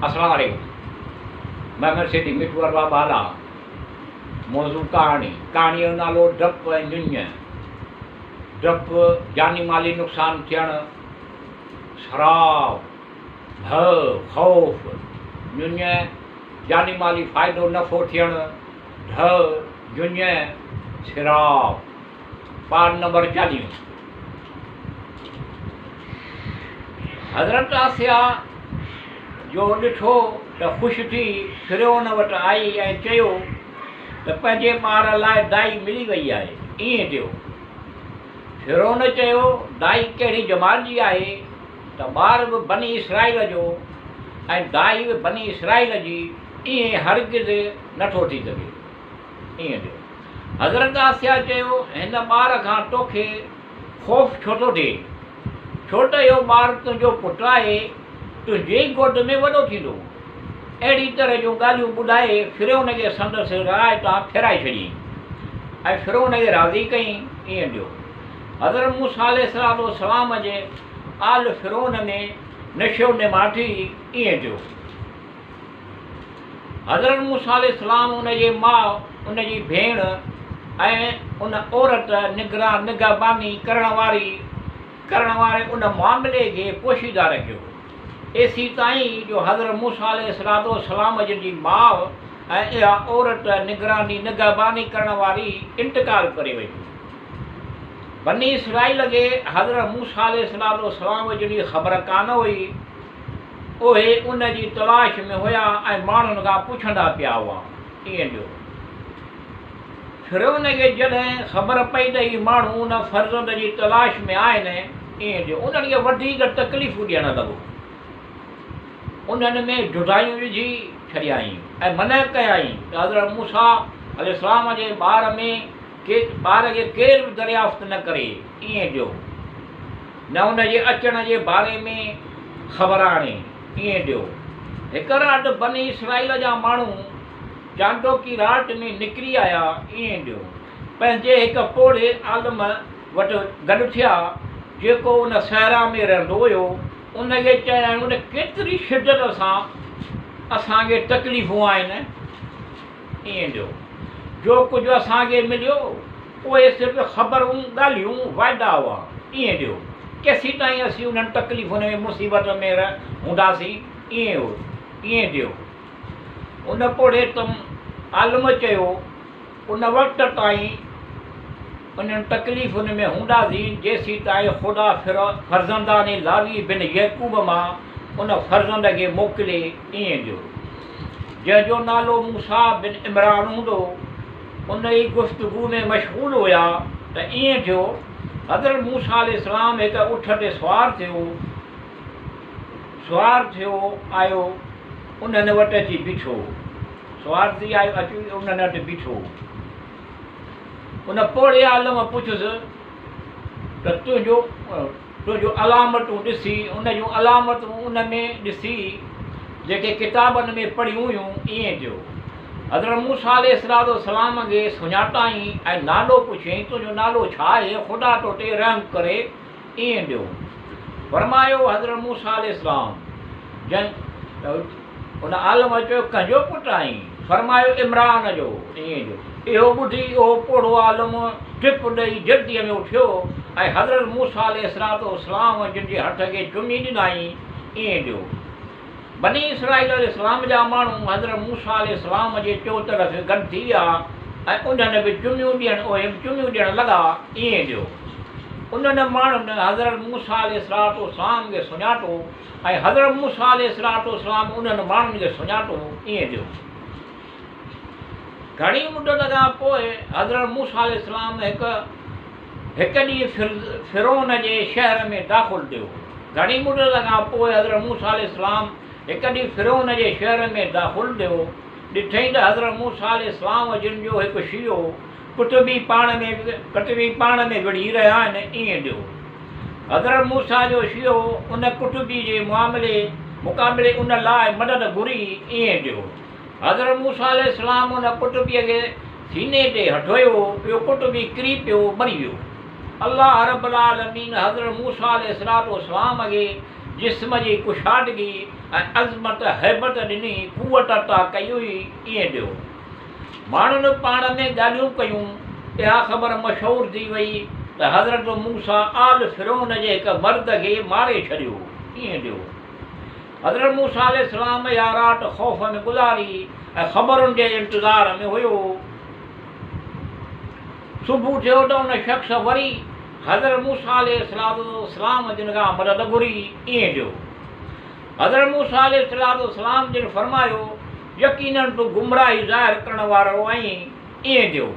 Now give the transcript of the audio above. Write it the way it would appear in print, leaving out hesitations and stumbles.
السلام عليڪم محمد سيٺي مٺو ارباب هالا موضوع ڪهاڻي ڪهاڻيء جو نالو ڊپ ۽ ڃڃ ڊپ جاني مالي نقصان ٿيڻ سراب ڀؤ خوف ڃڃ جاني مالي فائدو نفعو ٿيڻ ڍء ڃڃ سراب پاڙ نمبر چاليهون. حضرت آسيا جو ڏٺو ته خوش ٿي فرعون وٽ آئي ۽ چيو ته پنهنجي ٻار لاء دائي ملي وئي آهي، ائين ٿيو. فرعون چيو، دائي ڪهڙي جماعت جي آهي ته ٻار به بني اسرائيل جو ۽ دائي به بني اسرائيل جي، ائين هرگز نٿو ٿي سگهي. ائين ٿيو. حضرت آسيا چيو، هن ٻار کان توکي خوف ڇو ٿو ٿئي؟ ڇو ته اهو ٻار تنهنجو پٽ آهي، تنهنجي ئي گود ۾ وڏو ٿيندو. اهڙي طرح جون ڳالهيون ٻڌائي فرعون کي سندس راء تان ڦيرائي ڇڏيائين ۽ فرعون کي راضي ڪيائين. ائين ٿيو. حضرت موسيٰ عليه الصلوة والسلام جي آل فرعون ۾ نشوونما ٿي. ائين ٿيو. حضرت موسيٰ عليه السلام ان جي ماء، ان جي ڀيڻ ۽ ان عورت نگران، نگهباني ڪرڻ واري، ڪرڻ واري ان معاملي کي پوشيده رکيو، ايسيتائين جو حضرت موسيٰ عليه الصلوة والسلام جن جي ماء ۽ اها عورت نگراني، نگهباني ڪرڻ واري، انتقال ڪري ويون. بني اسرائيل کي حضرت موسيٰ عليه الصلوة والسلام جن جي خبر ڪانه هئي. اهي ان جي تلاش ۾ هيا ۽ ماڻهن کان پڇندا پيا هئا. ائين جو فرعون کي جڏهن خبر پئي ته هي ماڻهو ان فرزند جي تلاش ۾ آهن، ائين جو انهن کي وڌيڪ تڪليفون ڏيڻ لڳو. انهن ۾ جدايون وجهي ڇڏيائين ۽ منع ڪيائين ته حضرت موسيٰ عليه السلام جي ٻار ۾ ٻار کي ڪير به دريافت نه ڪري. ائين جو نه ان جي اچڻ جي باري ۾ خبر آڻي، ائين ڏيو. هڪ رات بني اسرائيل جا ماڻهو چانڊوڪي رات ۾ نڪري آيا، ائين ڏيو. پنهنجي هڪ پوڙهي عالم وٽ گڏ ٿيا، جيڪو ان صحرا ۾ رهندو هيو. ان کي چيائون ته ڪيتري شدت سان اسان کي تڪليفون آهن. ائين ڏيو. جو ڪجهه اسان کي مليو، اهي صرف خبرون، ڳالهيون، وعدا هئا. ائين ڏيو. ڪيسيتائين اسين انهن تڪليفن ۾ مصيبتن ۾ هونداسين؟ ائين هو. ائين ڏيو. ان پوڙهي تم عالم چيو، ان وقت تائين انهن تڪليفن ۾ هونداسين، جيسيتائين خدا فرزندان لاوي بن يعقوب مان ان فرزند کي موڪلي. ائين ڏيو. جنهن جو نالو موسيٰ بن عمران هوندو، ان ئي گفتگو ۾ مشغول هيا ته ائين ٿيو، حضرت موسيٰ عليه السلام هڪ اٺ تي سوار ٿيو، سوار ٿيو آيو، انهن وٽ اچي بيٺو، سوار ٿي آيو اچي انهن وٽ بيٺو. ان پوڙهي عالم پڇيس ته تنهنجو. تنهنجون علامتون ڏسي، ان جون علامتون ان ۾ ڏسي، جيڪي ڪتابن ۾ پڙهيون هيون، ائين ٿيو. حضرت موسيٰ عليه الصلوة والسلام کي سڃاتائين ۽ نالو پڇيائين، تنهنجو نالو ڇا آهي؟ خدا تو تي رحم ڪري، ائين ڏيو. فرمايو حضرت موسيٰ عليه السلام جن ان عالم چيو، ڪنهن جو پٽ آهين؟ فرمايو، عمران جو. ائين جو اهو ٻڌي اهو پوڙهو عالم ٽپ ڏئي جلديء ۾ اٿيو ۽ حضرت موسيٰ عليه الصلوة والسلام جن جي هٿ کي چمي ڏنائين. ائين جو بني اسرائيل عليه السلام جا ماڻهو حضرت موسيٰ عليه السلام جي چؤطرف گڏ ٿي ويا ۽ انهن به چميون ڏيڻ اهي به چميون ڏيڻ لڳا. ائين جو انهن ماڻهن حضرت موسيٰ عليه الصلوة والسلام کي سڃاتو. ۽ حضرت موسيٰ عليه الصلوة والسلام انهن ماڻهن کي سڃاتو، ائين ٿيو. گهڻي مدت کان پوء حضرت موسيٰ عليه السلام هڪ هڪ ڏينهن فرعون جي شهر ۾ داخل ٿيو. گهڻي مدت کان پوء حضرت موسيٰ عليه السلام هڪ ڏينهن فرعون جي شهر ۾ داخل ٿيو. ڏٺئين ته حضرت موسيٰ عليه السلام جن جو هڪ شيعو ڪتبي پاڻ ۾ ڪتبي پاڻ ۾ وڙهي رهيا آهن، ائين ٿيو. حضرت موسيٰ جو شيعو ان ڪتبي جي معاملي مقابلي ان لاء مدد گهري ائين ٿيو. حضرت موسيٰ عليه السلام ان ڪتبي کي سيني تي هٿ هنيو، اهو ڪتبي ڪري پيو مري ويو. الله رب العالمين حضرت موسيٰ عليه الصلوة والسلام کي جسم جي ڪشادگي ۽ عظمت، هيبت ڏني، قوت عطا ڪئي هئي، ائين ڏيو. ماڻهن پاڻ ۾ ڳالهيون ڪيون، اها خبر مشهور ٿي وئي ته حضرت موسيٰ آل فرعون جي هڪ مرد کي ماري ڇڏيو، ائين ڏيو. حضرت موسيٰ عليه السلام اها رات خوف ۾ گذاري ۽ خبرن جي انتظار ۾ هيو. صبح ٿيو ته ان شخص وري حضرت موسيٰ عليه السلام جن کان مدد گهري، ائين ڏيو. حضرت موسيٰ عليه السلام جن فرمايو، يقيناً تون گمراهي ظاهر ڪرڻ وارو آهين، ائين ڏيو.